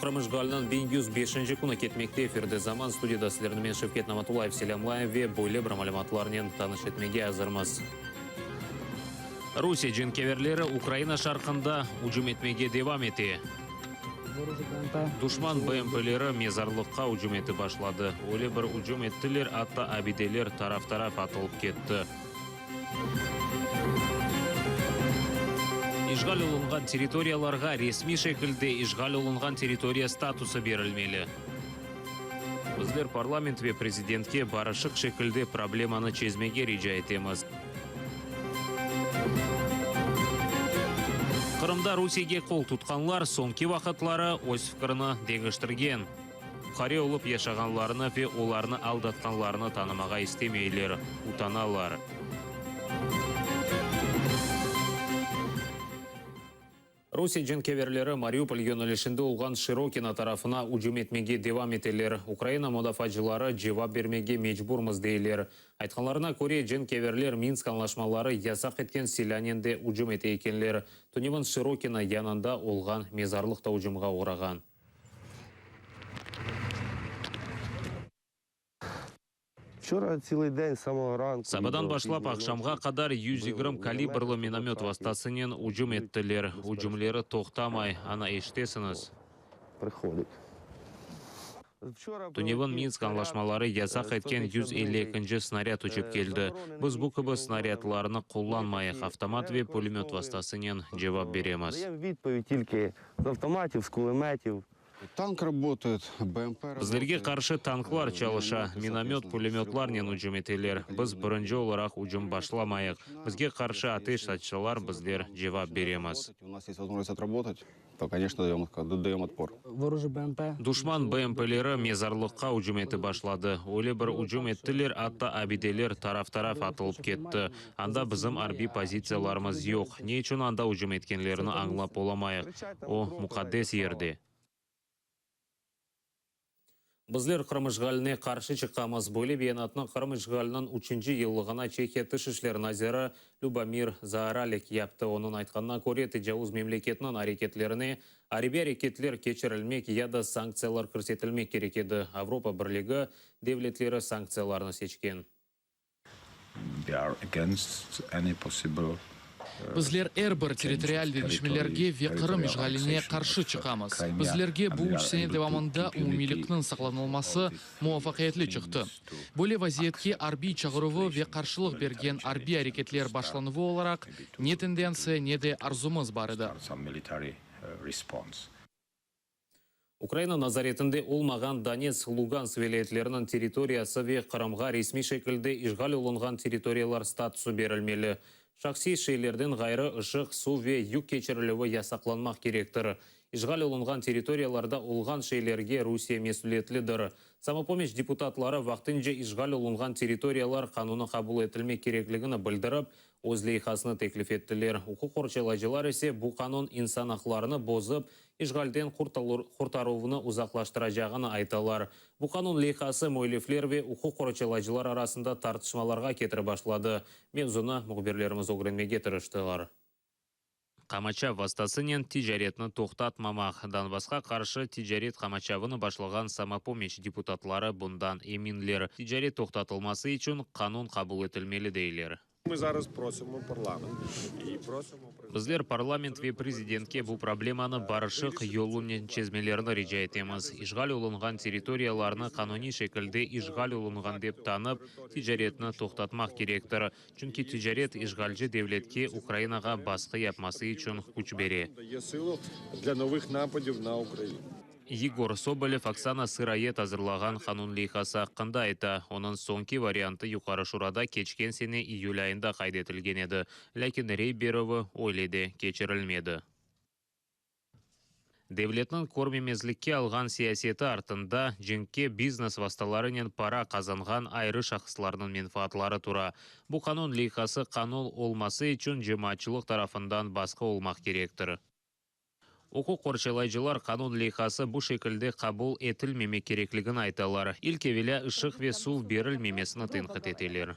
Qırım işğaliniñ 1105-nci künü ketmekte. Efirde Zaman, studiyada sizlerni men Şevket Namatullayev selâmlayım ve böyle bir malümatlarnen tanış etmege azırmız. Rusiye cenkeverleri Ukraina şarqında ücüm etmege devam ete. Duşman BMPleri mezarlıqqa ücüm etip başladı. Öyle bir ücüm ettiler, atta abideler taraf-taraf atılıp ketti. İşğal olunğan territoriyalarğa resmiy şekilde işğal olunğan territoriya statusı berilmeli. Bizler parlament ve prezidentke barışıq şekilde problemanı çezmege rica etemiz. Qırımda Rusiyege qol tutqanlar soñki vaqıtları öz fikirini deñiştirgen. Fuqare olıp yaşağanlarını ve olarnı aldatqanlarını tanımağa istemeyler, utanalar. Rusiye cenkeverleri Mariupol yönelişinde olğan Şirokino tarafına ücüm etmege devam eteler. Ukraina mudafaacıları cevap bermege mecburmız deyler. Aytqanlarına köre, cenkeverler Minsk añlaşmaları yasaq etken silânen de ücüm ete ekenler. Tünevin Şirokino yanında olğan mezarlıq da ücümğa oğrağan. Sabadan başlap aqşamğa qadar 120 kalibrlı minomöt vastasınen ücüm ettiler. Ücümleri toqtamay, ana eşitesiñiz. Tünevin Minsk añlaşmaları yasaq etken 150 ekinci snarâd uçıp keldi. Biz bu kibi snarâdlarnı qullanmayıq, avtomat ve pülemöt vastasınen cevap beremiz. Bizlerge qarşı tanklar çalışa, minomöt, pulemötlarnen ücüm eteler. Biz birinci olaraq ücüm başlamayıq. Bizge qarşı ateş açsalar, bizler cevap beremiz. Duşman BMPleri mezarlıqqa ücüm etip başladı. Öyle bir ücüm ettiler, atta abideler taraf-taraf atılıp ketti. Anda bizim arbiy pozitsiyalarımız yoq. Ne içün anda ücüm etkenlerini añlap olamayıq. O, muqaddes yerde. Bizler Qırım işğaline qarşı çıqamız. Böyle beyanatnı Qırım işğaliniñ üçünci yıllığına Çehiya Tış işler naziri Lubomir Zaoralek yaptı. Onıñ aytqanına köre, tecavuz memleketiniñ areketlerine arbiy areketler keçirilmek ya da sanktsiyalar kirsetilmek kerek edi. Avropa Birligi devletleri sanktsiyalarnı seçken. Bizler er bir territorial deñişmelerge ve Qırım işğaline qarşı çıqamız. Bizlerge bu üç sene devamında umumiylikniñ saqlanılması muvafaqiyetli çıqtı. Böyle vaziyetke arbiy çağıruvı ve qarşılıq bergen arbiy areketler başlanuvı olaraq ne tendentsiya, ne de arzumız bar edi. Ukraina nazaretinde olmağan Donetsk, Lugansk vilâyetleriniñ territoriyası ve Qırımğa resmiy şekilde işğal olunğan territoriyalar statusı berilmeli. Şahsiy şeylerden ğayrı ışıq, suv ve yük keçirilüvi yasaqlanmaq kerektir. İşğal olunğan territoriyalarda olğan şeylerge Rusiye mesüliyetlidir. Samopomiç deputatları vaqtınca işğal olunğan territoriyalar qanunı qabul etilmek kerekligini bildirip, öz leyhasını teklif ettiler. Uquq qorçalayıcılar ise bu qanun insan aqlarını bozıp, işğalden qurtaruvnı uzaqlaştıracağını aytalar. Bu qanun leyhası müellifler ve uquq qorçalayıcılar arasında tartışmalarğa ketirip başladı. Mevzunı mühbirlerimiz ögrenmege tırıştılar. Qamaçav vastasınen ticaretni toqtatmamaq, Donbassqa qarşı ticaret qamaçavını başlağan Samopomiç deputatları bundan eminler. Ticaret toqtatılması içün qanun qabul etilmeli, deyler. Bizler parlament ve prezidentke bu problemanı barışıq yolunen çezmelerini rica etemiz. İşğal olunğan territoriyalarnı qanuniy şekilde işğal olunğan dep tanıp, ticaretni toqtatmaq kerektir. Çünki ticaret işğalci devletke Ukrainağa basqı yapması içün küç bere. Yegor Sobolev Oksana Sıroyed azırlağan qanun leyhası aqqında ayta. Onıñ soñki variantı Yuqarı Şurada keçken sene iyül ayında qayd etilgen edi, lâkin rey berüvi öyle de keçirilmedi. Devletniñ körmemezlikke alğan siyaseti artında cenkke biznes vastalarınen para qazanğan ayrı şahıslarnıñ menfaatları tura. Bu qanun leyhası qanun olması içün cemaatçılıq tarafından basqı olmaq kerektir. Uquq qorçalayıcılar qanun leyhası bu şekilde qabul etilmemek kerekligini aytalar. İlk evelâ ışıq ve suv berilmemesini tenqit eteler.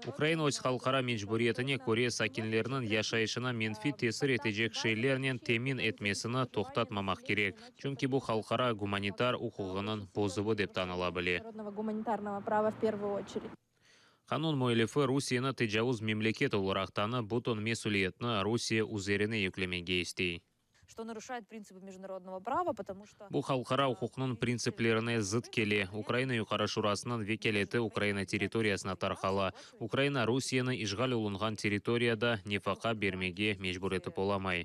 Ukraina öz halqara mecburiyetine köre sakinleriniñ yaşayışına menfiy tesir etecek şeylernen temin etmesini toqtatmamaq kerek, çünki bu halqara gumanitar uquğınıñ bozuvı dep tanıla bile. Qanun müellifi Rusiyeni tecavuz memleket olaraq tanıp, bütün mesüliyetni Rusiye üzerine yüklemege istey. Bu halqara uquqnıñ printsiplerine zıt kele, Ukraina Yuqarı Şurasınıñ vekâleti Ukraina territoriyasına tarqala, Ukraina Rusiyeni işğal olunğan territoriyada nefaqa bermege mecbur etip olamay.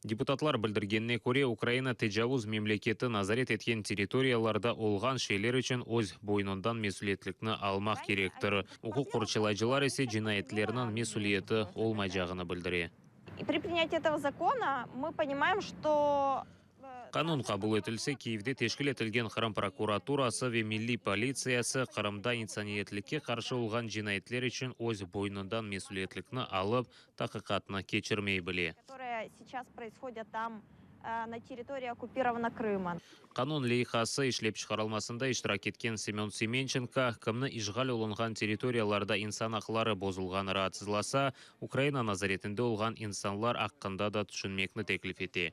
Deputatlar bildirgenine köre, Ukraina tecavuz memleketi nazaret etken territoriyalarda olğan şeyler içün öz boynundan mesüliyetlikni almaq kerektir. Uquq qorçalayıcılar ise cinayetlerniñ mesüliyeti olmaycağını bildire. Qanun qabul etilse, Kiyevde teşkil etilgen Qırım prokuraturası ve Milliy politsiyası Qırımda insaniyetlikke qarşı olğan cinayetler içün öz boynundan mesüliyetlikni alıp, taqiqatnı keçirmey bile. Qanun leyhası işlep çıqarılmasında iştirak etken Semön Semençenko, kimni işğal olunğan territoriyalarda insan aqları bozulğanı raatsızlasa, Ukraina nazaretinde olğan insanlar aqqında da tüşünmekni teklif ete.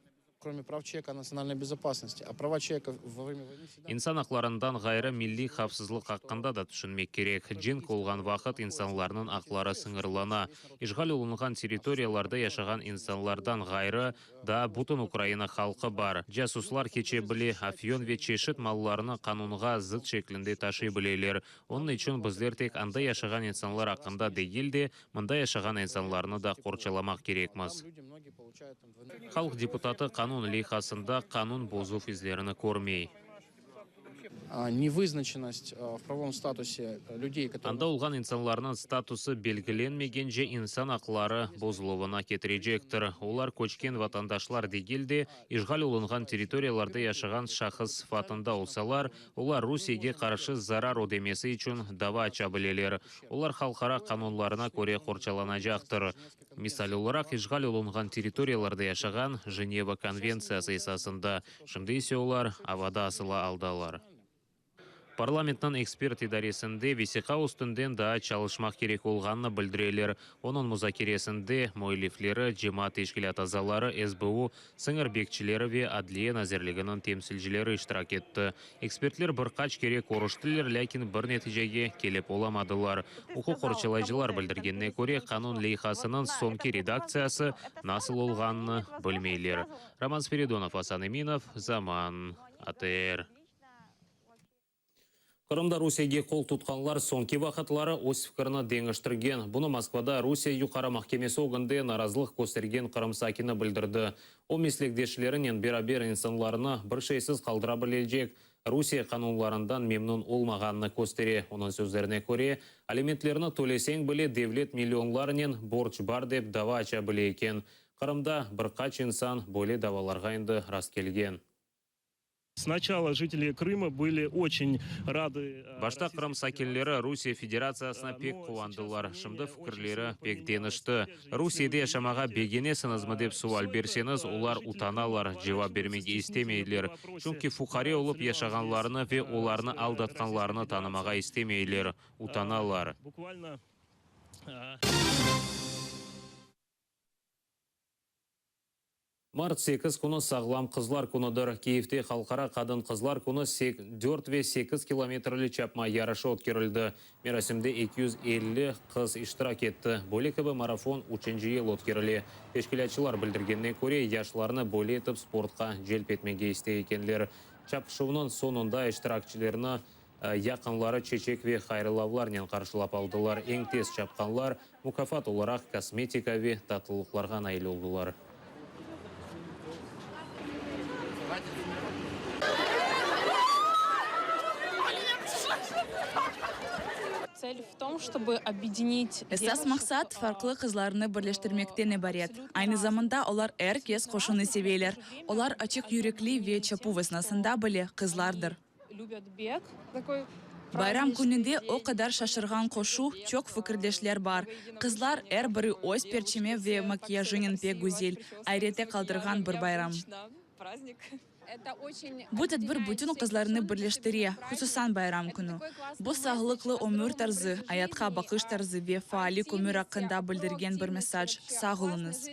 İnsan aqlarından ğayrı, milliy havfsızlıq aqqında da tüşünmek kerek. Cenk olğan vaqıt insanlarnıñ aqları sıñırlana. İşğal olunğan territoriyalarda yaşağan insanlardan ğayrı, daa bütün Ukraina halqı bar. Casuslar keçe bile, afyon ve çeşit mallarnı qanunğa zıt şeklinde taşıy bileler. Onıñ içün bizler tek anda yaşağan insanlar aqqında degil de, mında yaşağan insanlarnı da qorçalamaq kerekmiz. Halq deputatı qanun leyhasında qanun bozuv izlerini körmey. Anda olğan insanlarnıñ statusı belgilenmegence insan aqları bozuluvına ketirecektir. Olar köçken vatandaşlar degil de, işğal olunğan territoriyalarda yaşağan şahıs sıfatında olsalar, olar Rusiyege qarşı zarar ödemesi içün dava aça bileler. Olar halqara qanunlarına köre qorçalanacaqtır. Misal olaraq, işğal olunğan territoriyalarda yaşağan, Jeneva konventsiyası esasında, şimdi ise olar avada asılı aldalar. Parlamentniñ ekspert idaresinde vesiqa üstünden daa çalışmaq kerek olğanını bildireler. Onıñ muzakeresinde müellifleri, cemaat teşkilât azaları, SBU, sıñır bekçileri ve Adliye nazirliginiñ temsilcileri iştirak etti. Ekspertler bir qaç kere körüştiler, lâkin bir neticege kelip olamadılar. Uquq qorçalayıcılar bildirgenine köre, qanun leyhasınıñ soñki redaktsiyası nasıl olğanını bilmeyler. Roman Spiridonov, Asan Eminov, Zaman, ATR. Qırımda Rusiyege qol tutqanlar soñki vaqıtları öz fikirini deñiştirgen. Bunı Moskvada Rusiye Yuqarı mahkemesi ögünde narazılıq köstergen Qırım sakini bildirdi. O, meslekdeşlerinen beraber insanlarnı bir şeysiz qaldıra bilecek Rusiye qanunlarından memnün olmağanını köstere. Onıñ sözlerine köre, alimentlerni töleseñ bile, devlet millionlarnen borc bar dep dava aça bile eken. Qırımda bir qaç insan böyle davalarğa endi rastkelgen. Snaçala jiteli Krıma bıli oçen radı. Başta Qırım sakinleri Rusiye Federatsiyasına pek quvandılar, şimdi fikirleri pek deñişti. Rusiyede yaşamağa begenesiñizmi dep sual berseñiz, olar utanalar, cevap bermege istemeyler. Çünki fuqare olıp yaşağanlarını ve olarnı aldatqanlarını tanımağa istemeyler, utanalar. Mart 8 künü Sağlam qızlar künüdir. Kiyevde Halqara qadın-qızlar künü dört ve 8 kilometrli çapma yarışı ötkerildi. Merasimde 250 qız iştirak etti. Böyle kibi marafon üçünci yıl ötkerile. Teşkilâtçılar bildirgenine köre, yaşlarnı böyle etip sportqa celp etmege istey ekenler. Çapışuvnıñ soñunda iştirakçilerni Yaqınları çeçek ve hayırlavlarnen qarşılap aldılar. Eñ tez çapqanlar mukâfat olaraq kosmetika ve tatlılıqlarğa nail oldılar. Esas maqsat, farqlı qızlarnı birleştirmekten ibaret. Aynı zamanda olar er kes qoşunı seveler. Olar açıq yürekli ve çapuv esnasında bile qızlardır. Bayram kününde o qadar şaşırğan qoşu, çoq fikirdeşler bar. Qızlar er biri öz perçemi ve makiyajınen pek güzel, ayrette qaldırğan bir bayram. Bu tedbir bütün qızlarnı birleştire, hususan bayram künü. Bu sağlıqlı ömür tarzı, ayatqa baqış tarzı ve faallik ömür aqqında bildirgen bir mesaj. Sağ oluñız!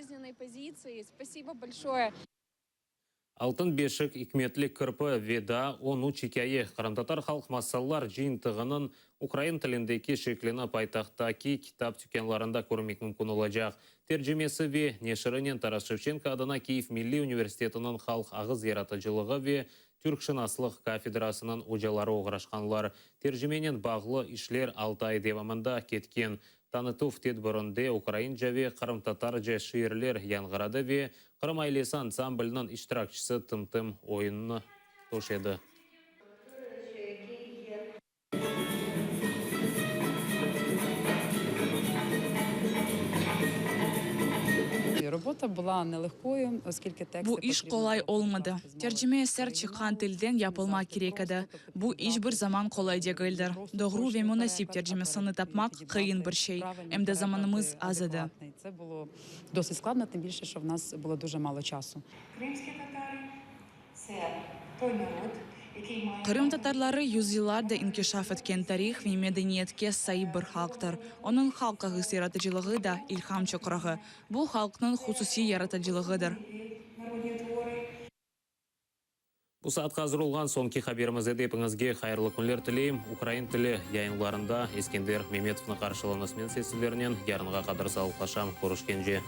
Altın beşik, ikmetli kirpi ve daa on üç ikâye qırımtatar halq masallar cıyıntığınıñ ukrain tilindeki şeklini paytahttaki kitap tükânlarında körmek mümkün olacaq. Tercimesi ve neşirinen Taras Şevçenko adına Kyiv milliy universitetiniñ halq ağız yaratıcılığı ve türkşınaslıq kafedrasınıñ ocaları oğraşqanlar. Tercimenen bağlı işler altı ay devamında ketken. Tanıtuv tedbirinde ukrainca ve qırımtatarca şiirler yañğıradı ve Qırım ailesi ansambliniñ iştirakçisi Tım-tım oyunını toşedi. Bu iş qolay olmadı. Tercime eser çıqqan tilden yapılmaq kerek edi. Bu iç bir zaman qolay degildir. Doğru ve munasip tercimesini tapmaq qıyın bir şey. Em de zamanımız az edi. Qırım tatarları yüzyıllarda inkişaf etken tarih ve medeniyetke saip bir halqtır. Onıñ halq ağız yaratıcılığı da ilham çoqrağı. Bu halqnıñ hususiy yaratıcılığıdır. Bu saatqa azır olğan soñki haberimizde de epiñizge hayırlı künler tileyim. Ukrain tili yayınlarında Eskender Memetovnı qarşılañız. Men ise sizlernen yarınğa qadar sağlıqlaşam. Körüşkence.